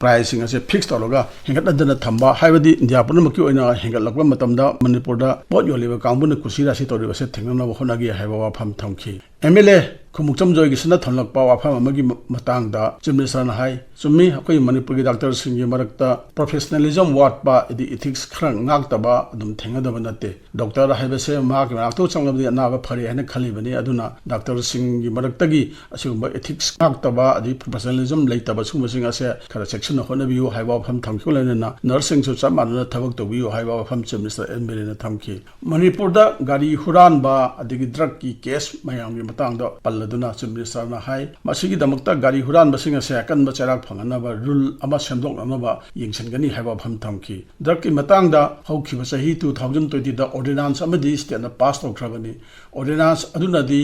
price ꯁꯤꯡ ꯑꯁꯦ fix ꯇꯧꯔꯒ ꯍꯦꯟꯒꯠꯍꯟꯗꯅ ꯊꯝꯕ, ꯍꯥꯏꯕꯗꯤ ꯏꯟꯗꯤꯌꯥ ꯄꯨꯝꯅꯃꯛꯀꯤ ꯑꯣꯏꯅ ꯍꯦꯟꯒꯠꯂꯛꯄ ꯃꯇꯝꯗ ꯃꯅꯤꯄꯨꯔꯗ ꯄꯣꯠ ꯌꯣꯜꯂꯤꯕ ꯀꯥꯡꯕꯨꯅ ꯀꯨꯁꯤ ꯔꯥꯁꯤ ꯇꯧꯔꯤꯕ ꯑꯁꯦ ꯊꯦꯡꯅꯅꯕ ꯍꯣꯠꯅꯒꯦ ꯍꯥꯏꯕ ꯋꯥꯐꯝ ꯊꯝꯈꯤ꯫ ꯑꯦꯝ ꯑꯦꯜ ꯑꯦ ꯈꯨꯃꯨꯛꯆꯝ ꯖꯣꯏꯀꯤꯁꯟꯅ ꯊꯝꯂꯛꯄ ꯋꯥꯐꯝ ꯑꯃꯒꯤ ꯃꯇꯥꯡꯗ ꯆꯤꯐ ꯃꯤꯅꯤꯁꯇꯔꯅ ꯍꯥꯏ, ꯆꯨꯝꯃꯤ, ꯑꯩꯈꯣꯏ ꯃꯅꯤꯄꯨꯔꯒꯤ ꯗꯥꯛꯇꯔꯁꯤꯡꯒꯤ ꯃꯔꯛꯇ ꯄ꯭ꯔꯣꯐꯦꯁꯅꯦꯂꯤꯖꯝ ꯋꯥꯠꯄ, ꯍꯥꯏꯗꯤ ꯏꯊꯤꯛꯁ ꯈꯔ ꯉꯥꯛꯇꯕ ꯑꯗꯨꯝ ꯊꯦꯡꯅꯗꯕ ꯅꯠꯇꯦ꯫ ꯗꯣꯛꯇꯔ ꯍꯥꯏꯕꯁꯦ ꯃꯍꯥꯛꯀꯤ ꯃꯅꯥꯛꯇ ꯆꯪꯂꯕꯗꯤ ꯑꯅꯥꯕ ꯐꯔꯦ ꯍꯥꯏꯅ ꯈꯜꯂꯤꯕꯅꯤ꯫ ꯑꯗꯨꯅ ꯗꯥꯛꯇꯔꯁꯤꯡꯒꯤ ꯃꯔꯛꯇꯒꯤ ꯑꯁꯤꯒꯨꯝꯕ ꯏꯊꯤꯛꯁ ꯉꯥꯛꯇꯕ, ꯑꯗꯩ ꯄ꯭ꯔꯣꯐꯦꯁꯅꯦꯂꯤꯖꯝ ꯂꯩꯇꯕ ꯁꯤꯒꯨꯝꯕꯁꯤꯡ ꯑꯁꯦ ꯈꯔ ꯆꯦꯛꯁꯤꯟꯅ ꯍꯣꯠꯅꯕꯤꯌꯨ ꯍꯥꯏꯕ ꯋꯥꯐꯝ ꯊꯝꯈꯤꯕ ꯂꯣꯏꯅꯅ ꯅꯔꯁꯁꯤꯡꯁꯨ ꯆꯞ ꯃꯥꯟꯅꯅ ꯊꯕꯛ ꯇꯧꯕꯤꯌꯨ ꯍꯥꯏꯕ ꯋꯥꯐꯝ ꯆꯤꯐ ꯃꯤꯅꯤꯁꯇꯔ ꯑꯦꯟ ꯕꯤꯔꯦꯟꯅ ꯊꯝꯈꯤ꯫ ꯃꯅꯤꯄꯨꯔꯗ ꯒꯥꯔꯤ ꯍꯨꯔꯥꯟꯕ ꯑꯗꯒꯤ ꯗ꯭ꯔꯒꯀꯤ ꯀꯦꯁ ꯃꯌꯥꯝꯒꯤ ꯃꯇꯥꯡꯗ ꯄꯜꯂꯗꯨꯅ ꯆꯤꯐ ꯃꯤꯅꯤꯁꯇꯔꯅ ꯍꯥꯏ, ꯃꯁꯤꯒꯤꯗꯃꯛꯇ ꯒꯥꯔꯤ ꯍꯨꯔꯥꯟꯕꯁꯤꯡ ꯑꯁꯦ ꯑꯀꯟꯕ ꯆꯩꯔꯥꯛ ꯐꯪꯍꯟꯅꯕ ꯔꯨꯜ ꯑꯃ ꯁꯦꯝꯗꯣꯛꯅꯅꯕ ꯌꯦꯡꯁꯤꯟꯒꯅꯤ ꯍꯥꯏꯕ ꯋꯥꯐꯝ ꯊꯝꯈꯤ꯫ ꯗ꯭ꯔꯒꯀꯤ ꯃꯇꯥꯡꯗ ꯍꯧꯈꯤꯕ ꯆꯍꯤ two thousand twenty-ꯗ ꯑꯣꯔꯗꯤꯅꯥꯟꯁ ꯑꯃꯗꯤ ꯁ꯭ꯇꯦꯠꯅ ꯄꯥꯁ ꯇꯧꯈ꯭ꯔꯕꯅꯤ꯫ ꯑꯣꯔꯗꯤꯅꯥꯟꯁ ꯑꯗꯨꯅꯗꯤ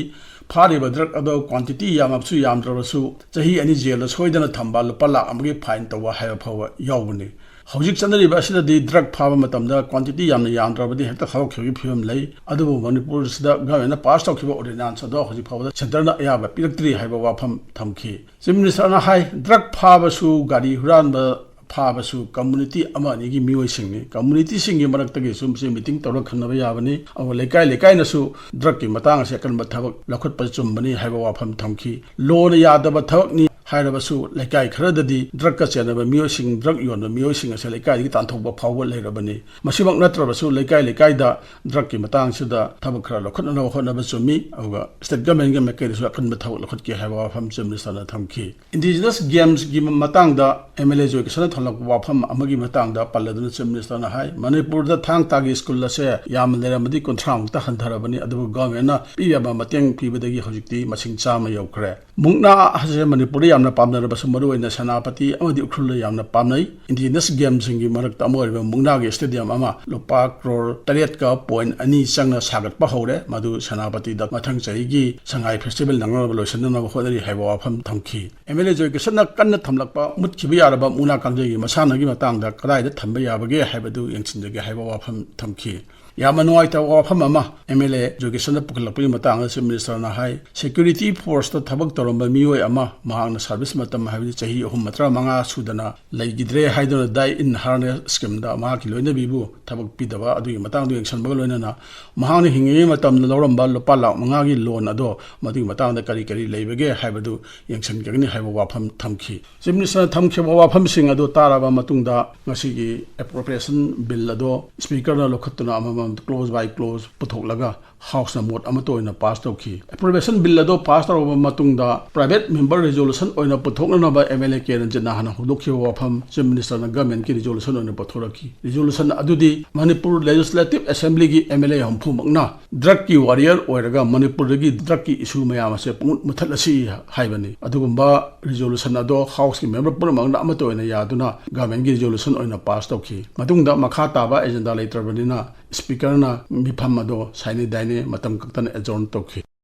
ꯐꯥꯔꯤꯕ ꯗ꯭ꯔꯒ ꯑꯗꯨ ꯀ꯭ꯋꯥꯟꯇꯤꯇꯤ ꯌꯥꯝꯂꯕꯁꯨ ꯌꯥꯝꯗ꯭ꯔꯕꯁꯨ ꯆꯍꯤ ꯑꯅꯤ ꯖꯦꯜꯗ ꯁꯣꯏꯗꯅ ꯊꯝꯕ ꯂꯨꯄꯥ ꯂꯥꯈ ꯑꯃꯒꯤ ꯐꯥꯏꯟ ꯇꯧꯕ ꯍꯥꯏꯕ ꯐꯥꯎꯕ ꯌꯥꯎꯕꯅꯤ꯫ ꯍꯧꯖꯤꯛ ꯆꯠꯅꯔꯤꯕ ꯑꯁꯤꯗꯗꯤ ꯗ꯭ꯔꯒ ꯐꯥꯕ ꯃꯇꯝꯗ ꯀ꯭ꯋꯥꯟꯇꯤꯇꯤ ꯌꯥꯝꯅ ꯌꯥꯝꯗ꯭ꯔꯕꯗꯤ ꯍꯦꯛꯇ ꯊꯥꯗꯣꯛꯈꯤꯕꯒꯤ ꯐꯤꯕꯝ ꯂꯩ꯫ ꯑꯗꯨꯕꯨ ꯃꯅꯤꯄꯨꯔꯁꯤꯗ ꯒꯚꯔꯟꯃꯦꯟꯠꯅ ꯄꯥꯁ ꯇꯧꯈꯤꯕ ꯑꯣꯔꯗꯤꯅꯥꯟꯁ ꯑꯗꯣ ꯍꯧꯖꯤꯛ ꯐꯥꯎꯕꯗ ꯁꯦꯟꯇꯔꯅ ꯑꯌꯥꯕ ꯄꯤꯔꯛꯇ꯭ꯔꯤ ꯍꯥꯏꯕ ꯋꯥꯐꯝ ꯊꯝꯈꯤ꯫ ꯆꯤꯐ ꯃꯤꯅꯤꯁꯇꯔꯅ ꯍꯥꯏ, ꯗ꯭ꯔꯒ ꯐꯥꯕꯁꯨ, ꯒꯥꯔꯤ ꯍꯨꯔꯥꯟꯕ ꯐꯥꯕꯁꯨ ꯀꯝꯃꯨꯅꯤꯇꯤ ꯑꯃ ꯑꯅꯤꯒꯤ ꯃꯤꯑꯣꯏꯁꯤꯡꯅꯤ꯫ ꯀꯝꯃꯨꯅꯤꯇꯤꯁꯤꯡꯒꯤ ꯃꯔꯛꯇꯒꯤꯁꯨ ꯃꯁꯤ ꯃꯤꯇꯤꯡ ꯇꯧꯔꯒ ꯈꯟꯅꯕ ꯌꯥꯕꯅꯤ꯫ ꯑꯗꯨꯒ ꯂꯩꯀꯥꯏ ꯂꯩꯀꯥꯏꯅꯁꯨ ꯗ꯭ꯔꯒꯀꯤ ꯃꯇꯥꯡ ꯑꯁꯤ ꯑꯀꯟꯕ ꯊꯕꯛ ꯂꯧꯈꯠꯄ ꯆꯨꯝꯕꯅꯤ ꯍꯥꯏꯕ ꯋꯥꯐꯝ ꯊꯝꯈꯤ꯫ ꯂꯣꯅ ꯌꯥꯗꯕ ꯊꯕꯛꯅꯤ ꯍꯥꯏꯔꯕꯁꯨ ꯂꯩꯀꯥꯏ ꯈꯔꯗꯗꯤ ꯗ꯭ꯔꯒꯀ ꯆꯦꯟꯅꯕ ꯃꯤꯑꯣꯏꯁꯤꯡ, ꯗ꯭ꯔꯒ ꯌꯣꯟꯕ ꯃꯤꯑꯣꯏꯁꯤꯡ ꯑꯁꯦ ꯂꯩꯀꯥꯏꯗꯒꯤ ꯇꯥꯟꯊꯣꯛꯄ ꯐꯥꯎꯕ ꯂꯩꯔꯕꯅꯤ꯫ ꯃꯁꯤꯃꯛ ꯅꯠꯇ꯭ꯔꯕꯁꯨ ꯂꯩꯀꯥꯏ ꯂꯩꯀꯥꯏꯗ ꯗ꯭ꯔꯒꯀꯤ ꯃꯇꯥꯡꯁꯤꯗ ꯊꯕꯛ ꯈꯔ ꯂꯧꯈꯠꯅꯅꯕ ꯍꯣꯠꯅꯕ ꯆꯨꯝꯃꯤ꯫ ꯑꯗꯨꯒ ꯁ꯭ꯇꯦꯠ ꯒꯚꯔꯟꯃꯦꯟꯠꯀꯤ ꯃꯥꯏꯀꯩꯗꯁꯨ ꯑꯀꯟꯕ ꯊꯕꯛ ꯂꯧꯈꯠꯀꯦ ꯍꯥꯏꯕ ꯋꯥꯐꯝ ꯆꯤꯐ ꯃꯤꯅꯤꯁꯇꯔꯅ ꯊꯝꯈꯤ꯫ ꯏꯟꯗꯤꯖꯤꯅꯁ ꯒꯦꯝꯁꯀꯤ ꯃꯇꯥꯡꯗ ꯑꯦꯝ ꯑꯦꯜ ꯑꯦ ꯖꯣꯏꯀꯤꯁꯟꯅ ꯊꯝꯂꯛꯄ ꯋꯥꯐꯝ ꯑꯃꯒꯤ ꯃꯇꯥꯡꯗ ꯄꯜꯂꯗꯨꯅ ꯆꯤꯐ ꯃꯤꯅꯤꯁꯇꯔꯅ ꯍꯥꯏ, ꯃꯅꯤꯄꯨꯔꯗ ꯊꯥꯡ ꯇꯥꯒꯤ ꯁ꯭ꯀꯨꯜ ꯑꯁꯦ ꯌꯥꯝꯅ ꯂꯩꯔꯝꯕꯗꯤ ꯀꯨꯟꯊ꯭ꯔꯥꯃꯨꯛꯇ ꯍꯟꯊꯔꯕꯅꯤ, ꯑꯗꯨꯕꯨ ꯒꯚꯔꯟꯃꯦꯟꯠꯅ ꯄꯤꯔꯕ ꯃꯇꯦꯡ ꯄꯤꯕꯗꯒꯤ ꯍꯧꯖꯤꯛꯇꯤ ꯃꯁꯤꯡ ꯆꯥꯝꯃ ꯌꯧꯈ꯭ꯔꯦ꯫ ꯃꯨꯛꯅꯥ ꯑꯁꯤ ꯃꯅꯤꯄꯨꯔꯗ ꯌꯥꯝꯅ ꯄꯥꯝꯅꯔꯕꯁꯨ, ꯃꯔꯨꯑꯣꯏꯅ ꯁꯦꯅꯥꯄꯇꯤ ꯑꯃꯗꯤ ꯎꯈ꯭ꯔꯨꯜꯗ ꯌꯥꯝꯅ ꯄꯥꯝꯅꯩ꯫ ꯏꯟꯗꯤꯖꯤꯅꯁ ꯒꯦꯝꯁꯤꯡꯒꯤ ꯃꯔꯛꯇ ꯑꯃ ꯑꯣꯏꯔꯤꯕ ꯃꯨꯛꯅꯥꯒꯤ ꯁ꯭ꯇꯦꯗꯤꯌꯝ ꯑꯃ ꯂꯨꯄꯥ ꯀ꯭ꯔꯣꯔ ꯇꯔꯦꯠꯀ ꯄꯣꯏꯟꯠ ꯑꯅꯤ ꯆꯪꯅ ꯁꯥꯒꯠꯄ ꯍꯧꯔꯦ꯫ ꯃꯗꯨ ꯁꯦꯅꯥꯄꯇꯤꯗ ꯃꯊꯪ ꯆꯍꯤꯒꯤ ꯁꯉꯥꯏ ꯐꯦꯁꯇꯤꯚꯦꯜ ꯅꯪꯅꯅꯕ ꯂꯣꯏꯁꯤꯟꯅꯅꯕ ꯍꯣꯠꯅꯔꯤ ꯍꯥꯏꯕ ꯋꯥꯐꯝ ꯊꯝꯈꯤ꯫ ꯑꯦꯝ ꯑꯦꯜ ꯑꯦ ꯖꯣꯏꯀꯤꯁꯟꯅ ꯀꯟꯅ ꯊꯝꯂꯛꯄ ꯃꯨꯠꯈꯤꯕ ꯌꯥꯔꯕ ꯃꯨꯛꯅꯥ ꯀꯥꯡꯖꯩꯒꯤ ꯃꯁꯥꯟꯅꯒꯤ ꯃꯇꯥꯡꯗ ꯀꯗꯥꯏꯗ ꯊꯝꯕ ꯌꯥꯕꯒꯦ ꯍꯥꯏꯕꯗꯨ ꯌꯦꯡꯁꯤꯟꯖꯒꯦ ꯍꯥꯏꯕ ꯋꯥꯐꯝ ꯊꯝꯈꯤ꯫ ꯌꯥꯝꯅ ꯅꯨꯡꯉꯥꯏꯇꯕ ꯋꯥꯐꯝ ꯑꯃ ꯑꯦꯝ ꯑꯦꯜ ꯑꯦ ꯖꯣꯏ ꯀꯤꯁꯟꯗ ꯄꯨꯈꯠꯂꯛꯄꯒꯤ ꯃꯇꯥꯡꯗ ꯆꯤꯐ ꯃꯤꯅꯤꯁꯇꯔꯅ ꯍꯥꯏ, ꯁꯦꯀ꯭ꯌꯨꯔꯤꯇꯤ ꯐꯣꯔꯁꯇ ꯊꯕꯛ ꯇꯧꯔꯝꯕ ꯃꯤꯑꯣꯏ ꯑꯃ ꯃꯍꯥꯛꯅ ꯁꯥꯔꯚꯤꯁ ꯃꯇꯝ, ꯍꯥꯏꯕꯗꯤ ꯆꯍꯤ ꯑꯍꯨꯝ ꯇꯔꯥꯃꯉꯥ ꯁꯨꯗꯅ ꯂꯩꯈꯤꯗ꯭ꯔꯦ ꯍꯥꯏꯗꯨꯅ ꯗꯥꯏ ꯏꯟ ꯍꯥꯔꯅꯦꯁ ꯁ꯭ꯀꯤꯝꯗ ꯃꯍꯥꯛꯀꯤ ꯂꯣꯏꯅꯕꯤꯕꯨ ꯊꯕꯛ ꯄꯤꯗꯕ ꯑꯗꯨꯒꯤ ꯃꯇꯥꯡꯗ ꯌꯦꯡꯁꯤꯟꯕꯒ ꯂꯣꯏꯅꯅ ꯃꯍꯥꯛꯅ ꯍꯤꯡꯂꯤꯉꯩ ꯃꯇꯝꯗ ꯂꯧꯔꯝꯕ ꯂꯨꯄꯥ ꯂꯥꯈ ꯃꯉꯥꯒꯤ ꯂꯣꯟ ꯑꯗꯣ ꯃꯗꯨꯒꯤ ꯃꯇꯥꯡꯗ ꯀꯔꯤ ꯀꯔꯤ ꯂꯩꯕꯒꯦ ꯍꯥꯏꯕꯗꯨ ꯌꯦꯡꯁꯤꯟꯒꯅꯤ ꯍꯥꯏꯕ ꯋꯥꯐꯝ ꯊꯝꯈꯤ꯫ ꯆꯤꯐ ꯃꯤꯅꯤꯁꯇꯔꯅ ꯊꯝꯈꯤꯕ ꯋꯥꯐꯝꯁꯤꯡ ꯑꯗꯨ ꯇꯥꯔꯕ ꯃꯇꯨꯡꯗ ꯉꯁꯤꯒꯤ ꯑꯦꯄ꯭ꯔꯣꯄ꯭ꯔꯤꯌꯦꯁꯟ ꯕꯤꯜ ꯑꯗꯣ ꯁ꯭ꯄꯤꯀꯔꯅ ꯂꯧꯈꯠꯇꯨꯅ ꯑꯃꯃꯝ clause by clause ꯄꯨꯊꯣꯛꯂꯒ ꯍꯥꯎꯁꯅ ꯃꯣꯠ ꯑꯃꯠꯇ ꯑꯣꯏꯅ ꯄꯥꯁ ꯇꯧꯈꯤ꯫ ꯑꯦꯄ꯭ꯔꯣꯄ꯭ꯔꯤꯌꯦꯁꯟ ꯕꯤꯜ ꯑꯗꯣ ꯄꯥꯁ ꯇꯧꯔꯕ ꯃꯇꯨꯡꯗ private member resolution ꯑꯣꯏꯅ ꯄꯨꯊꯣꯛꯅꯅꯕ ꯑꯦꯝ ꯑꯦꯜ ꯑꯦ ꯀꯦ ꯔꯟꯖꯤꯠꯅ ꯍꯥꯟꯅ ꯍꯧꯗꯣꯛꯈꯤꯕ ꯋꯥꯐꯝ ꯆꯤꯐ ꯃꯤꯅꯤꯁꯇꯔꯅ ꯒꯚꯔꯟꯃꯦꯟꯠꯀꯤ ꯔꯤꯖꯣꯂꯨꯁꯟ ꯑꯣꯏꯅ ꯄꯨꯊꯣꯔꯛꯈꯤ꯫ ꯔꯤꯖꯣꯂꯨꯁꯟ ꯑꯗꯨꯗꯤ ꯃꯅꯤꯄꯨꯔ ꯂꯦꯖꯤꯁꯂꯦꯇꯤꯚ ꯑꯦꯁꯦꯝꯕ꯭ꯂꯤꯒꯤ ꯑꯦꯝ ꯑꯦꯜ ꯑꯦ ꯍꯨꯝꯐꯨꯃꯛꯅ ꯗ꯭ꯔꯒꯀꯤ ꯋꯥꯔꯤꯌꯔ ꯑꯣꯏꯔꯒ ꯃꯅꯤꯄꯨꯔꯗꯒꯤ ꯗ꯭ꯔꯒꯀꯤ ꯏꯁꯨ ꯃꯌꯥꯝ ꯑꯁꯦ ꯄꯨꯡꯃꯨꯠ ꯃꯨꯠꯊꯠꯂꯁꯤ ꯍꯥꯏꯕꯅꯤ꯫ ꯑꯗꯨꯒꯨꯝꯕ ꯔꯤꯖꯣꯂꯨꯁꯟ ꯑꯗꯣ ꯍꯥꯎꯁꯀꯤ ꯃꯦꯝꯕꯔ ꯄꯨꯝꯅꯃꯛꯅ ꯑꯃꯠꯇ ꯑꯣꯏꯅ ꯌꯥꯗꯨꯅ ꯒꯚꯔꯟꯃꯦꯟꯠꯀꯤ ꯔꯤꯖꯣꯂꯨꯁꯟ ꯑꯣꯏꯅ ꯄꯥꯁ ꯇꯧꯈꯤ꯫ ꯃꯇꯨꯡꯗ ꯃꯈꯥ ꯇꯥꯕ ꯑꯦꯖꯦꯟꯗꯥ ꯂꯩꯇ꯭ꯔꯕꯅꯤꯅ ꯁ꯭ꯄꯤꯀꯔꯅ ꯃꯤꯐꯝ ꯑꯗꯣ ꯁꯥꯏꯅꯤ ꯗꯥꯏꯅꯤ ꯃꯇꯝ ꯀꯛꯇꯅ ꯑꯦꯖꯣꯔꯟ ꯇꯧꯈꯤ꯫